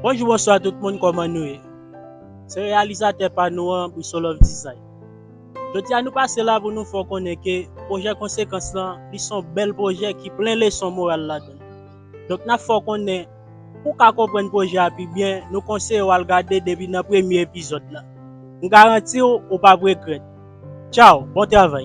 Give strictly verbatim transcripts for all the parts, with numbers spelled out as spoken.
Bonjou, bonswa tout moun, kòman nou ye? Se reyalizatè pa nou an, Brisolove Design. Jodi a nou pase la pou nou fè w konnen ke pwojè Konsekans lan, li se yon bèl pwojè ki plen leson moral ladan l. Donk n ap fè w konnen, pou w ka konprann pwojè a pi byen, nou konseye w al gade depi nan premye epizòd la. M garanti w, ou p ap regrèt. Tchaw, bon travay.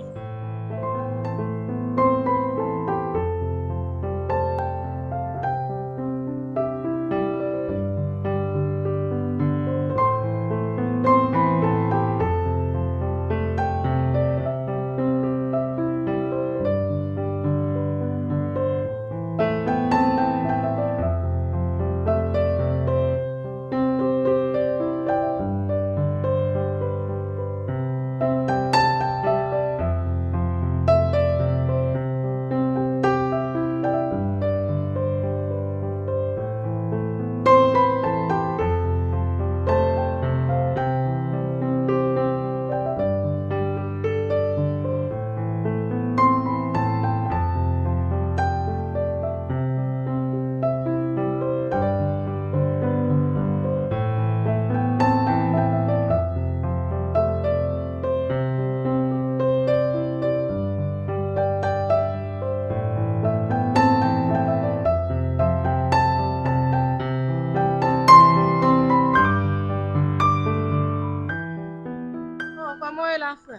Oh, kòman w ye la, frè?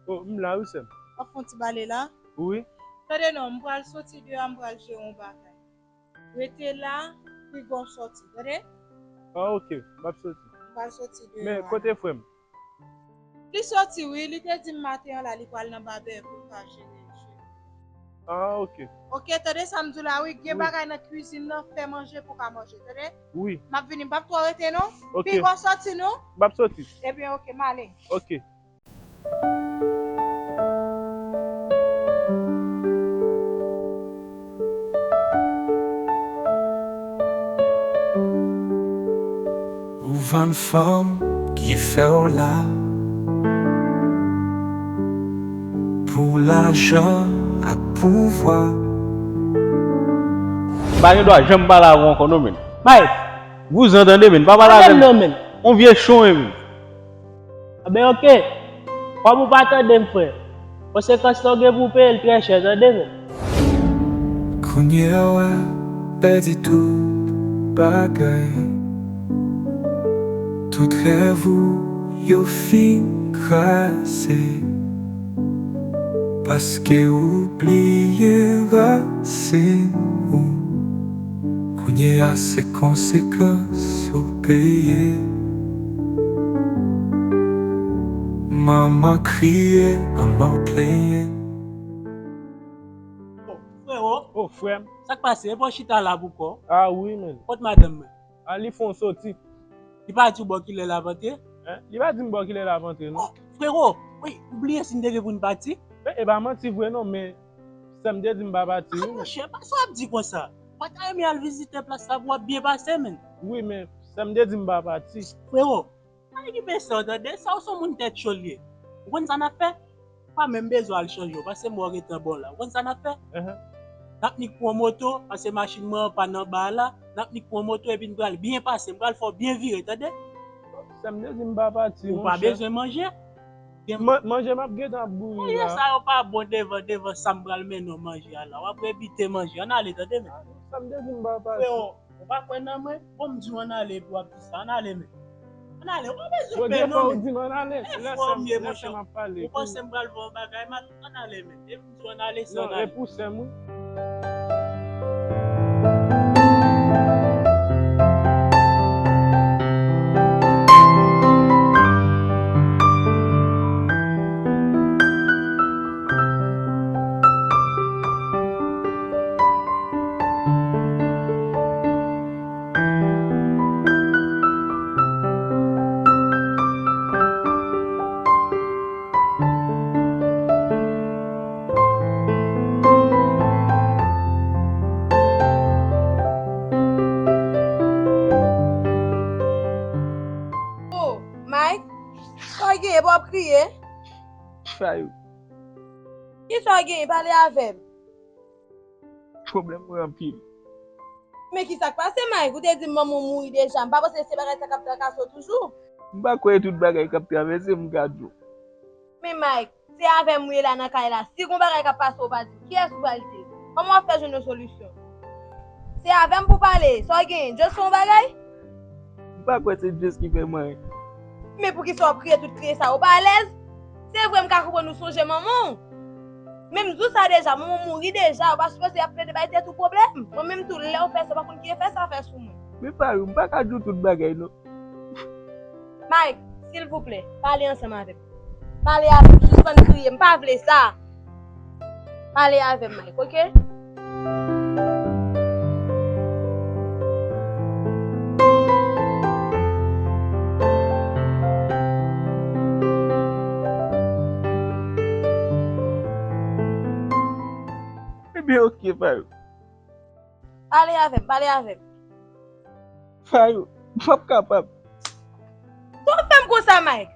Oh, m la, wi, sè m. W ap fè yon ti bale la? Wi. Tande non, m pral soti deyò, m pral jere yon bagay. Rete la, pi gwo soti, tande? Ah, ok, m ap soti. M pral soti deyò. Men, kote frè m? Li soti, wi, li te di m maten an la, li pral nan babè pou l ka jere cheve. Ah, ok. Ok, tande sa m di w la, wi, gen bagay nan kwizin nan, fè manje pou w ka manje, tande? Wi. M ap vini, m p ap twò rete, non. Ok. Pi gwo soti, non. M ap soti. Ebyen, ok, m ale. Ok. Ou vann fanm ki fè w la pou lajan ak pouvwa. M pa gen dwa janm pale avè w ankò non, men. Mike! Vouzan, tande, men. Pa pale avè m non, men. On vye chon, men. Anben, ok. Kòm ou pa tande m, frè, konsekans sa w gen pou w peye l trè chè, tande, men. Kounye a w pèdi tout bagay. Tout rèv ou yo fin kraze. Paske ou bliye rasin ou. Kounye a se konsekans ou peye. Manman kriye, manman plenyen. Oh, frero. Oh, frè m. Sa k pase? Epi w chita la poukò? Ah wi, men. Kot madanm mwen? Ah, li fè yon soti. Li pa di w bò kilè l ap antre? Hein? Li pa di m bò kilè l ap antre, non. Oh, frero, wi, ou bliye si n te gen pou n pati? Men, e pa manti vre non, men sè m te di m pa pati, wi, men. Ah, monchè, pa sa w ap di konsa. Ou pa ta renmen al vizite plas la pou w ap byen pase, men? Wi, men sè m te di m pa pati. Frero, pa okipe sè w, tande? Sa w se yon moun tèt cho l ye. Ou konn sa n ap fè? Pa menm bezwen al chanje w, paske m wè w gentan bon la. Ou konn sa n ap fè? Ehe. N ap nik pran moto, paske machin mwen an pann anba a la. N ap nik pran moto epi n pral byen pase. M pral fè w byen vire, tande? Sè m te di m pa pati, monchè. Ou pa bezwen manje. Man-, manje m ap gentan ap bouyi la. Manje sa yo pa bon devan, devan sa m pral mennen w manje a la. W ap rebite manje. Ann ale, tande, men. Sè m te di m pa pati. Freo, ou pa kwè nan mwen? Bon, m di w ann ale epi w ap di sa. Ann ale, men. Ann ale, ou pa bezwen pè non, men. Ou di m ann ale. Lè frè m ye, monchè. Ou panse m pral fè yon bagay mal? Ann ale, men. Epi m di w ann ale, se ann ale. Non, e pou sè m, wi. Oh, Mike, sa w gen, epi w ap kriye? Fayou. Kisa w gen? Pale avè m. Pwoblèm mwen anpil. Men ki sa k pase, Mike? Ou te di m manman w mouri deja. M pa panse se bagay sa k ap trakase w toujou. M pa kwè e tout bagay k ap travèse m ka di w. Men Mike, se avè m ou ye la nan kay la. Si gon bagay k ap pase w pa di m, kiyès ou pral di? Kòman w ap fè jwenn yon solisyon? Se avè m pou pale. Sa w genyen? Just fè yon bagay? M pa kwè se Just ki fè m anyen. Men poukisa w ap kriye tout kriye sa? Ou pa alèz? Se vre m ka konprann ou sonje manman w. Men m di w sa deja, manman w mouri deja. Ou pa sipoze ap plede bay tèt ou pwoblèm. Mwen menm tou, lè w fè sa, w pa konn ki efè sa fè sou mwen. Men Farou, m pa ka di w tout bagay non. Mike, silvouplè, pale ansanm avè m. Pale avè m, sispann kriye, m pa vle sa. Pale avè m, Mike, oke? Ebyen, oke, Farou. Pale avè m, pale avè m. Farou, m p ap kapab. Sa w fè m konsa, Mike?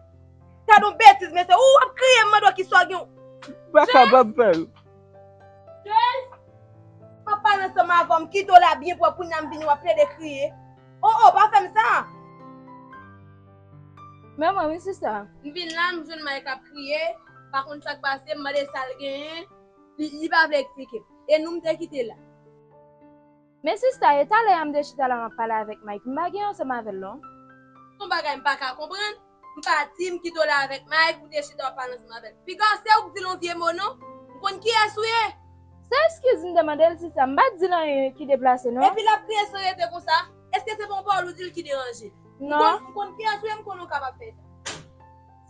Gad yon betiz, mesye. Ou ap kriye, m mande w ki sa w gen. M pa kapab, Farou. Jez! M ap pale ansanm avè w, m kite w la byen pwòp, kounye a m vini, w ap plede kriye. O, o, pa fè m sa! Manman, wi, sista. M vin la, m jwenn Mike ap kriye, pa konn sa k pase, m mande sa l genyen, li, li pa vle eksplike m. E nou m te kite la. Men sista, e talè a m te chita la m ap pale avèk Mike, m pa gen ansanm avè l non. Se yon bagay m pa ka konprann. M pa di m kite w la avèk Mike, ou te chita w ap pale ansanm avè l. Piga se ou k di l yon vye mo non. M konn kiyès ou ye. Se eskiz m te mande l sista, m pa t di l anyen ki deplase non. Epi l ap kriye san rete konsa. Èske se pa yon pawòl ou di l ki deranje l? Non. M konn, m konn kiyès ou ye, m konn ou kapab fè sa.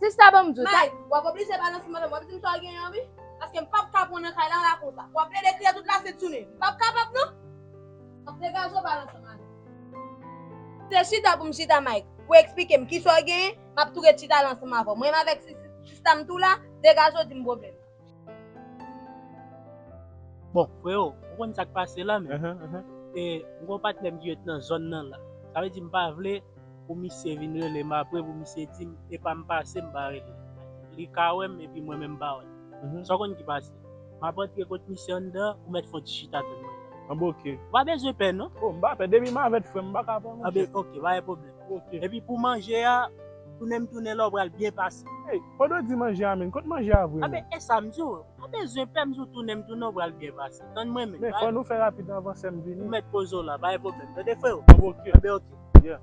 Sista, ban m di w, ta- Mike, w ap oblije pale ansanm avè m. W ap di m sa w genyen an, wi. Paske m p ap ka pran nan kay la, la konsa. W ap plede kriye tout lasent jounen. M p ap kapab, non. M ap degaje w pale ansanm avè m. Se chita pou m chita, Mike. Pou eksplike m kisa w genyen, m ap tou ret chita la ansanm avè w. Mwen menm avèk si-, si-, sista m tou la, degaje w di m pwoblèm. Bon, frewo, ou konn sa k pase la, men. Ahan, ahan. E, m gon patnè m ki ret nan zòn nan la. Sa vle di m pa vle pou misye vin rele m apre, pou misye di m, e pa m pase, m pa rele. Li ka wè m, epi mwen menm m pa wè l. Mhm. Sa w konn ki pase? M ap antre kot misye anndan, ou mèt fè yon ti chita tann mwen. Anben, oke. Ou pa bezwen pè, non? Oh, m pa pè. Depi m avèk frè m, m pa ka pè, monchè. Anben, oke, pa gen pwoblèm. Oke. Epi pou manje a, tounen m tounen la, ou pral byen pase. Hey, pandan w di manje a, menm, kot manje a vre, menm? Anben, e sa m di w. Pa bezwen pè, m di w tounen m tounen, ou pral byen pase. Tann mwen menm. Men fò nou fè rapid anvan sè m vini. Ou mèt poze w la, pa gen pwoblèm. Tande, frewo? Anben, oke. Yeah.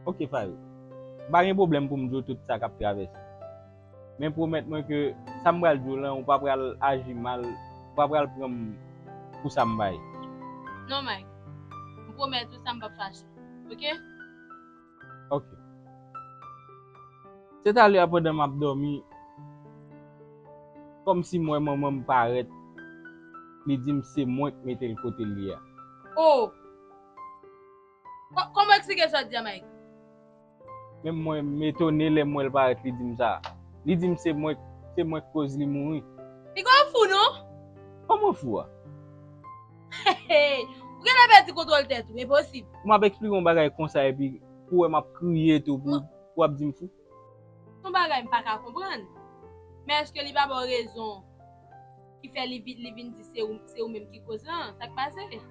Oke, Farou. M pa gen pwoblèm pou m di w tout sa k ap travèse. Men pwomèt mwen ke sa m pral di w lan, ou pa pral aji mal, ou pa pral pran m pou sa m pa ye. Non, Mike. M pwomèt ou sa m p ap fache. Oke? Oke. Se talè a pandan m ap dòmi, kòmsi m wè manman m parèt, li di m se mwen k mete l kote l ye a. Oh! Kò-, kòman w eksplike sa w di a, Mike? Menm mwen, m etone lè m wè l parèt, li di m sa. Li di m se mwen, se mwen k koz li mouri. Piga w fou, non? Kòman fou a? Hey, ou genlè pèdi kontwòl tèt ou, enposib. Ou m ap eksplike yon bagay konsa epi pou w wè m ap kriye tou pou, pou w ap di m fou? Se yon bagay m pa ka konprann. Men èske li pa ba w rezon ki fè li vi-, li vin di se ou, se ou menm ki koz lan? Sa k pase? Li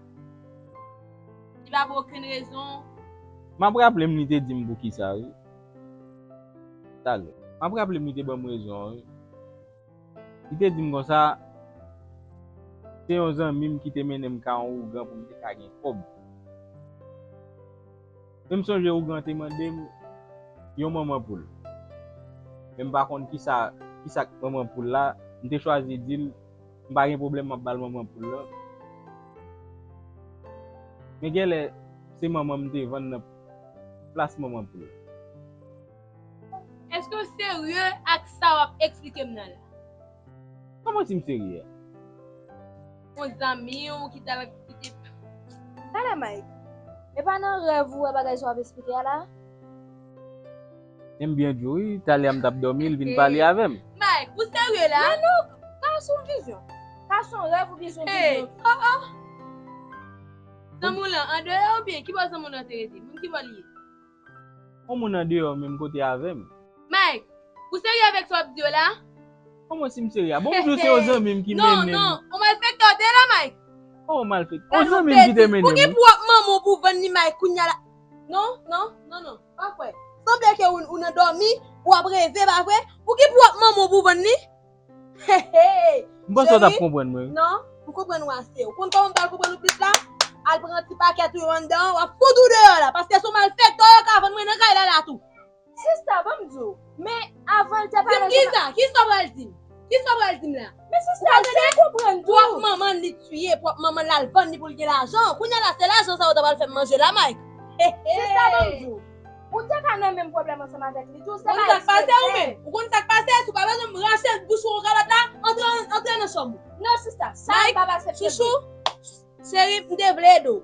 pa ba w okenn rezon? M ap raple m li te di m poukisa, wi. Talè. M ap raple m li te ban m rezon an, wi. Li te di m konsa, se yon zanmi m ki te mennen m ka yon ougan pou m te ka gen kòb. Men m sonje ougan te mande m yon manman poul. Men m pa konn kisa, kisa k manman poul la, m te chwazi di l, m pa gen pwoblèm, m ap ba l manman poul lan. Men genlè, se manman m te vann nan plas manman poul la. Èske w serye ak sa w ap eksplike m nan la? Kòman si m serye a? Yon zanmi w ki t al kite. Talè, Mike. E pa nan rèv ou wè bagay sa w ap eksplike a la? E m byen di w, wi, talè a m t ap dòmi, l vin pale avè m. Mike, ou serye la? Men non, ka se yon vizyon. Ka se yon rèv oubyen se yon vizyon. Oh, oh. Zanmi w lan andeyò oubyen ki bò zanmi w lan te rete? Moun ki bò li ye? Yon moun andeyò menm kote avè m. Mike, ou serye avèk sa w ap di yo la? Kòman si m serye a? Bon, m di w se yon zanmi m ki mennen m. Non, non, yon malfektè w te ye la, Mike. Oh, malfektè. Yon zanmi m ki te mennen m. Ou gen pwòp manman w pou w vann li, Mike, kounye a la. Non, non, non, non. Pa kwè. Sanble ke ou, ou nan dòmi, ou ap reve, pa vre? Ou gen pwòp manman w pou w vann li? Hey, hey. M panse w t ap konprann mwen. Non, m konprann ou ase. Ou konn kòman m pral konprann ou plis la? Al pran ti pakèt ou yo anndan, w ap fout ou deyò la, paske se yon malfektè yo ka vann mwen nan kay la la tou. Sista, ban m di w, men avan l te pale. Di m kisa? Kisa w pral di m? Kisa w pral di m la? Men sista, se konprann tou. Pwòp manman l li tiye, pwòp manman l al vann li pou l gen lajan. Kounye a la, se lajan sa yo ta pral fè m manje la, Mike. Sista, ban m di w, ou te ka nan menm pwoblèm ansanm avèk li tou, se pa eksprè. Ou konn sa k pase ou menm? Ou konn sa k pase? Si w pa bezwen m rache bouch ou yon kalòt la, antre, antre nan chanm ou. Non, sista, sa m p ap aksepte. Chouchou, cheri, m te vle ede w.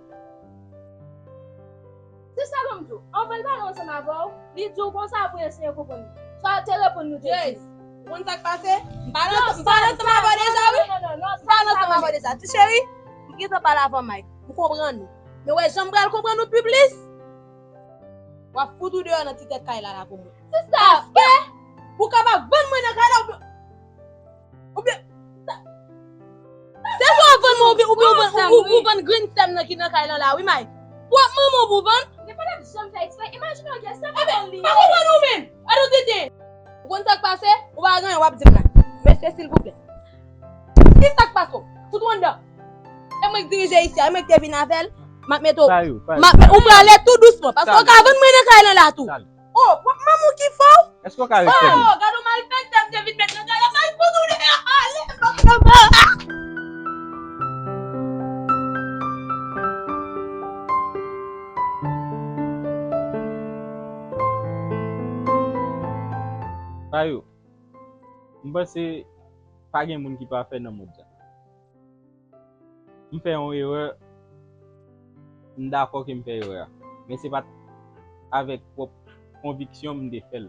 Se sa ban m di w. Anvan l pale ansanm avè w, li di w konsa pou eseye konprann li. Sa w te reponn li, ou te di. Grace, ou konn sa k pase? M pale ansanm avè w deja, wi. Non, non, non, non, non, sa m pale ansanm avè w deja. Ti cheri, m gentan pale avè w, Mike. M konprann ou. Men w wè jan m pral konprann ou pi plis? W ap fout ou deyò nan ti tèt kay la, la pou mwen. Sista! Paske ou kapab vann mwen nan kay la, oubyen, oubyen, sa, se swa w vann mwen oubyen, oubyen w vann, ou, ou, ou vann grenn sè m nan ki nan kay lan la, wi, Mike. Pwòp manman w pou w vann. Li pa t ap janm fè eksprè. Imajine w gen sè manman li ye. Ebyen, pa konprann ou menm. Gade w tenten. Ou konn sa k pase? Ou pa gen anyen w ap di m la. Mesye, silvouplè. Kisa k pase w? Fout ou anndan. E mwen k dirije isi a, e mwen k te vin avè l. M ap mete w, m ap, ou prale tou dousman, paske w ka vann mwen nan kay lan la tou. Oh, pwòp manman w ki fè w? Èske w ka respekte m? Oh, gade yon malfektè m te vin met nan kay la, m al fout ou deyò, ale, fòk nan ba. Sa yo, m panse pa gen moun ki pafè nan mond sa. M fè yon erè, m dakò ke m fè erè a. Men se pa t avèk pwòp konviksyon m te fè l.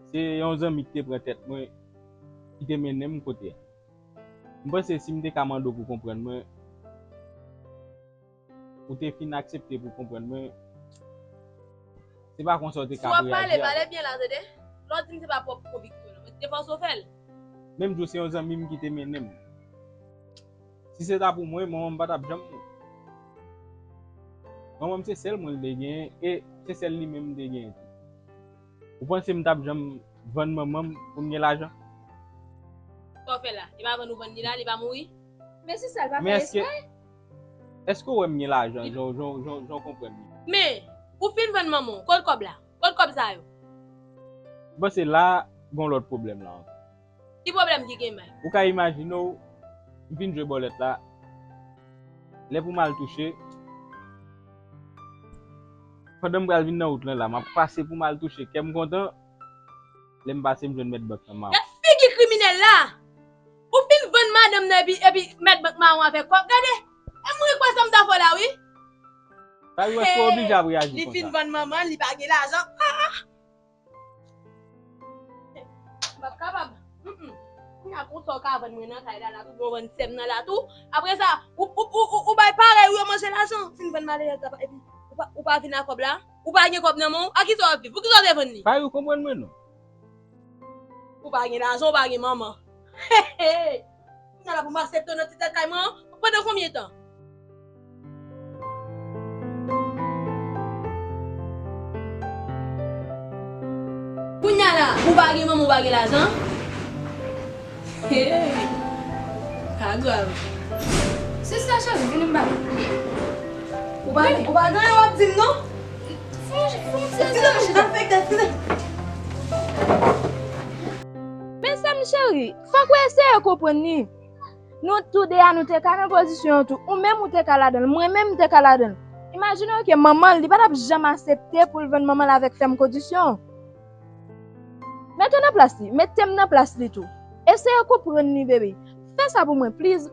Se yon zanmi ki te pran tèt mwen, ki te mennen m kote a. M panse si m te ka mande w pou w konprann mwen, ou te fin aksepte pou w konprann mwen, se pa konsa w te ka reyaji avè m. Si w ap pale, pale byen la, tande. Lè w di m se pa pwòp konviksyon w nan, mwen te fòse w fè l. Menm jan se yon zanmi m ki te mennen m. Si se ta pou mwen, manman m pa t ap janm mouri. Manman m se sèl mwen l te genyen, e se sèl li menm m te genyen tou. Ou panse m t ap janm vann manman m pou m gen lajan? Sa w fè la? E pa vann ou vann li la, li pa mouri? Men si sa, l pa fè eksprè. Èske w wè m gen lajan, jan, jan, jan, jan w konprann li? Men, ou fin vann manman w, kot kòb la? Kot kòb sa yo? M panse la, gen yon lòt pwoblèm la ankò. Ki pwoblèm ki gen, Mike? Ou ka imajine w, m fin jwe bòlèt la, lè pou m al touche, pandan m pral vin nan wout lan la, m ap pase pou m al touche, kè m kontan, lè m pase, m jwenn mèt bank lan mawon. Gad figi kriminèl la! Ou fin vann madanm nan epi, epi mèt bank mawon avèk kòb. Gade! E m ri kwè sa m ta fè w la, wi. Sa yo, èske w oblije ap reyaji konsa? Li fin vann manman l, li pa gen lajan. Ah! M p ap kapab. Mm, mm. Kounye a konsa w ka vann mwen nan kay la, la tou, bon, vann sè m nan la tou. Apre sa, ou, ou, ou, ou, ou bay parèy ou yo manje lajan. Fin vann malerèz la, epi ou pa, ou pa vin ak kòb la. Ou pa gen kòb nan men w. A kisa w ap viv? Poukisa w te vann li? Parèy ou konprann mwen non. Ou pa gen lajan, ou pa gen manman. Hey, hey. Kounye a la pou m aksepte w nan ti tèt kay mwen an? Pandan konbyen tan? Kounye a la, ou pa gen manman, ou pa gen lajan? Hey, ka grav. Sista cheri, vini m ba. Ou pa, ou pa gen anyen w ap di m non? Eskize m, eskize m. Men sè m cheri, fòk ou eseye konprann li. Nou tou de a, nou te ka nan pozisyon an tou. Ou menm, ou te ka ladan l. Mwen menm, m te ka ladan l. Imajine w ke manman l, li pa t ap janm aksepte pou l vann manman l avèk fèm kondisyon. Mete w nan plas li. Mete m nan plas li tou. Eseye konprann li, baby. Fè sa pou mwen, please.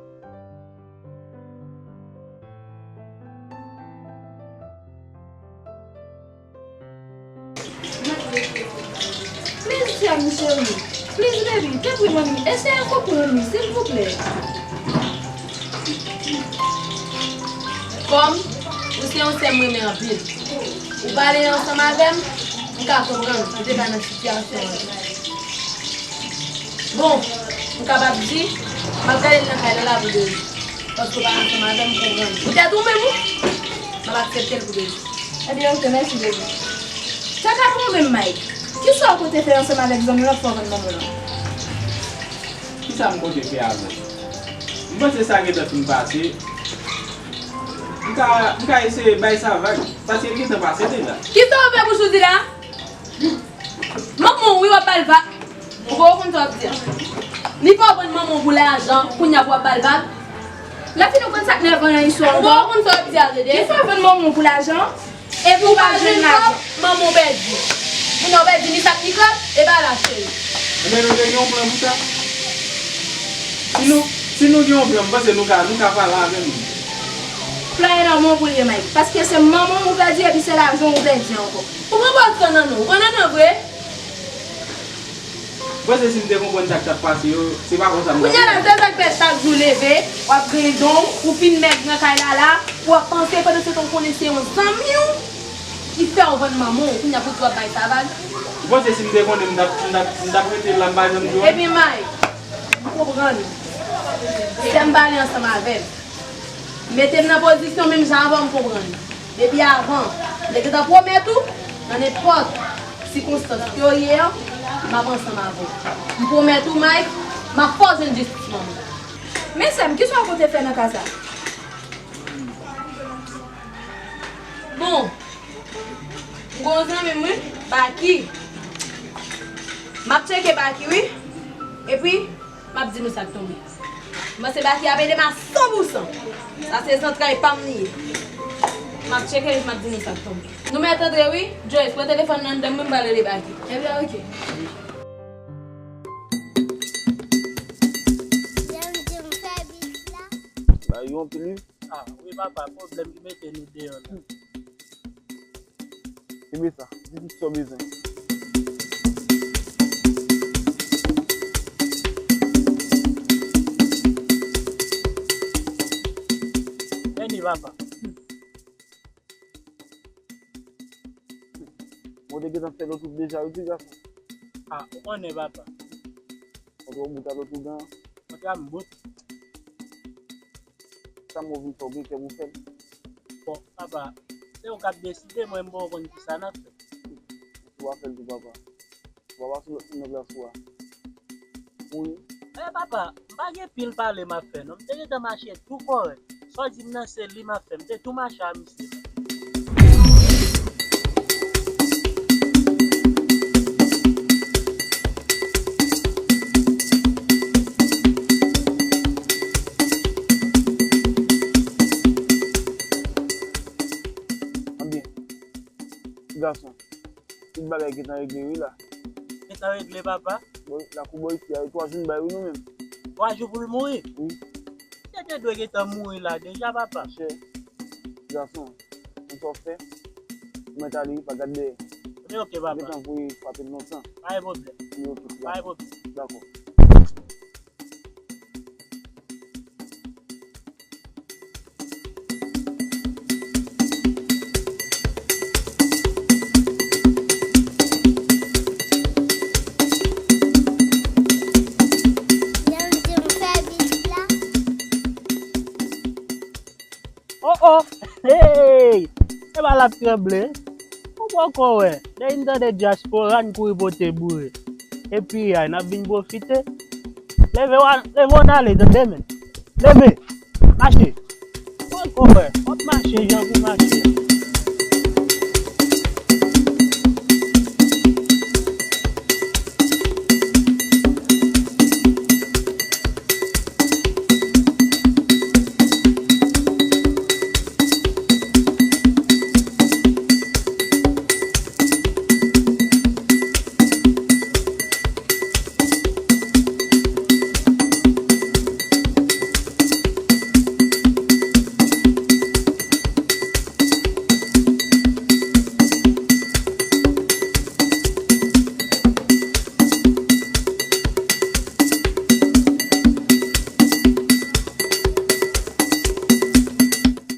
Please, sè m cheri. Please, baby. Tanpri, manmi. Eseye konprann li, silvouplè. Kòm ou se yon sè m renmen anpil, ou pale ansanm avè m, m ka konprann ou te ka nan sitiyasyon an. Bon, m kapab di, m ap gade l nan kay la la pou de jou. Paske w pa ansanm avè m, m konprann. Poutèt ou menm, wi. M ap aksepte l pou Dezi. Ebyen, oke, mèsi, Dezi. Kaka pou ou menm, Mike. Kisa w konte fè ansanm avèk zanmi w la pou w vann manman w lan? Kisa m konte fè avè l? M panse sa gentan fin pase. M ka, m ka eseye bay sa vag, paske l gentan pase deja. Kisa w ouvè bouch ou di la? Manman w wi w ap ba l vag. Ou poko konn sa w ap di a. Li fè w vann manman w pou lajan, kounye a pou w ap ba l vag. Lafini ou konn sa k nèvan nan istwa ankò. Ou poko konn sa w ap di a, Dede. Li fè w vann manman w pou lajan, epi ou pa jwenn lajan. Manman w pèdi. Kounye a w pèdi, ni sa k ni krab, e pa la, cheri. Ebyen, nou te gen yon plan pou sa. Si nou, si nou gen yon plan, m panse nou ka, nou ka pale avè nou. Plan an nan men w pou l ye, Mike. Paske se manman w ou pèdi, epi se lajan w ou pèdi ankò. Ou pran pòz pran nan non. Ou pran nan non vre? Mwen se si m te konprann sa k t ap pase yo, se pa konsa m t ap fè. Kounye a la, se sa k fè chak jou leve, w ap griyen don w, ou fin mèg nan kay la la, w ap panse pandan se tan w konnen se yon zanmi w ki fè w vann manman w, kounye a pou di w ap bay sa vag. Ou panse si m te konnen m t ap, m t ap, m t ap rete la m pa janm di w anyen? Ebyen, Mike, m konprann. Sè m pale ansanm avè m. Mete m nan pozisyon menm jan avè w, m konprann. Depi avan, m te gentan pwomèt ou, nan nenpòt sikonstans ke w ye an, m ap ansanm avè w. M pwomèt ou, Mike, m ap fè w jwenn jistis manman. Men sè m, kisa w konte fè nan ka sa? Bon, m gen yon zanmi m, wi, Baky. M ap tcheke Baky, wi. Epi, m ap di nou sa k tonbe. M panse Baky ap ede m a san pou san. Sa se zantray pa m li ye. M ap tcheke li, m ap di nou sa k tonbe. Nou mèt antre wi. Joyce, pran telefòn nan anndan m, mwen m pral rele Baky. Ebyen, oke. Ba yo anpil wi. Ah, wi papa, pwoblèm ki mete nou deyò la. Kenbe sa, di tout sa w bezwen. Vini papa. Mwen te gentan fè lòt wout deja wi ti gason. Ah, ou konnen papa. Kontra w bout a lòt ougan. Kontra m bout. Sa m wè w vin fè w gen kè pou fè l. Bon, papa, se ou k ap deside, mwen m poko konn kisa n ap fè. Ou pa fè l tou papa. Ou pa pase lòt moun nan plas ou a. Wi. Eh papa, m pa gen pil pale m ap fè non. M te gentan mache tou kòrèk. Sa w di m nan se li m ap fè. M te tou mache a misye. Anbyen, ti gason, tout bagay gentan regle wi la. Gentan regle papa? Bon, lakou bò isi a, e twa jou n bay wi nou menm. Twa jou pou l mouri? Wi. Misye te dwe gentan mouri la deja papa. Monchè, ti gason, konn sa w fè, ou mèt ale wi, pa gad dèyè. Men oke papa. Gentan voye frape l lontan. Pa gen pwoblèm. Men oke ti gason. Pa gen pwoblèm. Dakò. Oh oh! Hey! E pa l ap tranble. Ou poko wè. Depi n tande dyaspora, n kouri pote boure. Epi ay, n ap vin pwofite. Leve w a, leve w n ale, tande men. Leve! Mache! Ou poko wè. W ap mache jan pou mache a.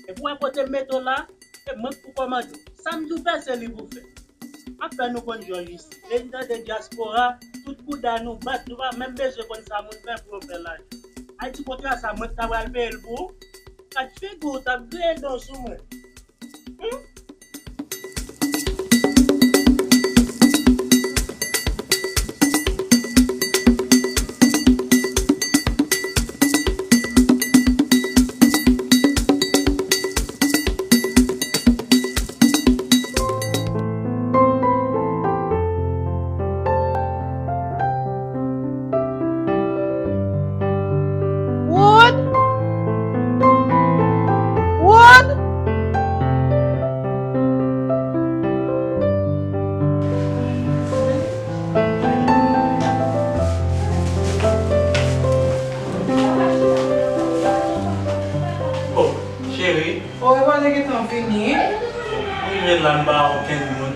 E pou wè kote m mete w la, e mwen k pou kòmande w. Sa m di w fè, se li pou fè. M ap fè nou konn jòj isi. Depi n tande dyaspora, tout bouda nou bat, nou pa menm bezwen konn sa moun fè pou yo fè lajan. Al di kontra sa, mwen t ta pral peye l pou ou. Kat figi w t ap griyen dan sou mwen. Hmm? Wood! Wood! Oh, cheri. Oh, e pa te gentan vini? M rive la, m pa wè okenn moun.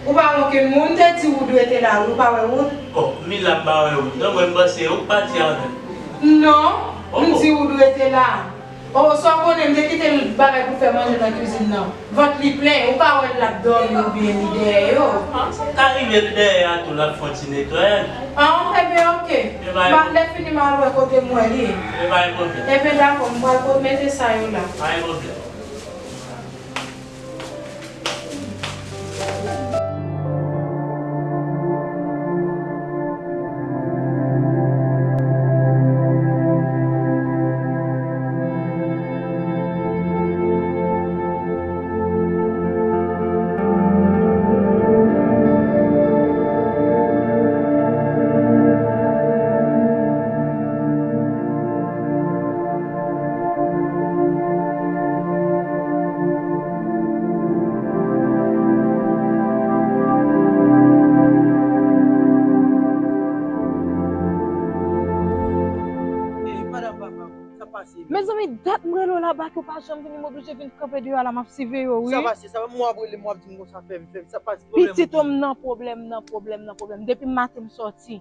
Ou pa wè okenn moun? M te di Wood rete la, wi, ou pa wè Wood? Oh, m vin la, m pa wè Wood. Donk, mwen, m panse ou k pati avè l. Non, m di Wood rete la. Oh, sa w konnen, m te kite l bagay pou fè manje nan kizin nan. Vant li plen, ou pa wè l ap dòmi oubyen li dèyè yo. Ah, sa ka rive, li dèyè a tou, l ap fè yon ti netwayaj. Ah, ebyen, oke. M ap lè fini, m al wè kote m wè li. E pa gen pwoblèm. Ebyen, dakò, m pral mete sa yo la. Pa gen pwoblèm. Mezanmi, dat m rele w la bak, ou pa janm vini, m oblije vin kanpe deyò a la, m ap siveye w, wi. Sa pase, sa, mwen w ap rele m, w ap di m konsa, fè m, fè m, sa pase, pwoblèm. Pitit ou m nan pwoblèm, nan pwoblèm, nan pwoblèm. Depi maten m sòti.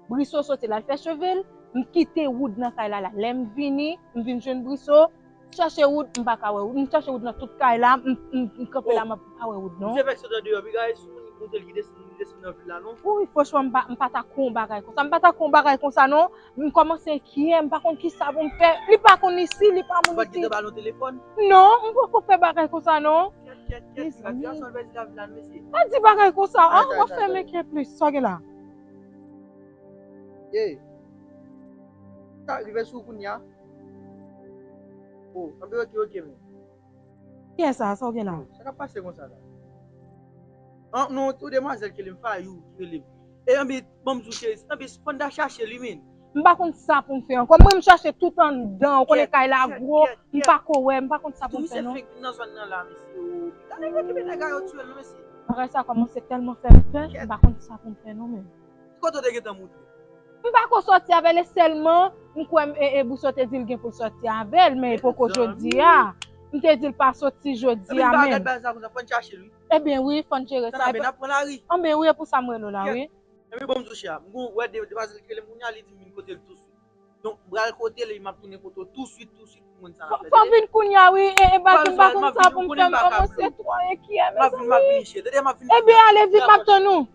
Briso soti l al fè cheve l, m kite Wood nan kay la la. Lè m vini, m vin jwenn Briso, m chache Wood, m pa ka wè Wood. M chache Wood nan tout kay la, m, m, m kanpe la, m pa wè Wood, non. Misye fèk sot andeyò, piga e sou moun ki monte l ki desann, ki desann nan vil la, non. Wi, franchman, m pa, m pa ta kwè yon bagay konsa. M pa ta kwè yon bagay konsa, non. M kòmanse enkyè, m pa konn kisa pou m fè. Li pa konn isi, li pa moun isi. Ou pa t gentan ba l yon telefòn? Non, m poko fè bagay konsa, non. Kèt, kèt, kèt, piga ti gason pèdi lavi la, mesye. Pa di bagay konsa, an, w ap fè m enkyè plis. Sa w gen la? Ye. Sa rive sou ou kounye a? Oh, anben oke, oke, men. Kiyès sa? Sa w gen la? Sa k ap pase konsa la? An, non, yon demwazèl ki rele m Fayou, ki rele m. E anben, ban m di w, cheri, anben, fò n ta chache li, men. M pa konn sa pou m fè ankò. Mwen, m chache tout anndan, ou konnen kay la gwo, m pa ko wè, m pa konn sa pou m fè, non. Misye fenk vin nan zòn nan la, mesye. Oh, gade yo ki mete nèg a yo tiye l, non, mesye. Bagay sa kòmanse tèlman fè m pè, m pa konn sa pou m fè, non, men. Ki kote w te gentan montre? M pa ko sòti avè l, e sèlman m kwè m, e, e Briso te di l gen pou l sòti avè l, men e poko jodi a. M te di l pa sòti jodi a menm. Ebyen, wi, fò n jere sa. Anben, wi, e pou sa m rele w la, wi. Ebyen, bon, m touche a. M gon, wè, de, demwazèl ki rele m kounye a, li di m vin kote l touswit. Donk, m pral kote l, epi m ap tounen kote w touswit, touswit pou mwen sa n ap fè. Fò w vin kounye a, wi, e, e, Baky, m pa konn sa pou m fè, m kòmanse twò enkyè, mezanmi. Ebyen, ale vit, m ap tann ou.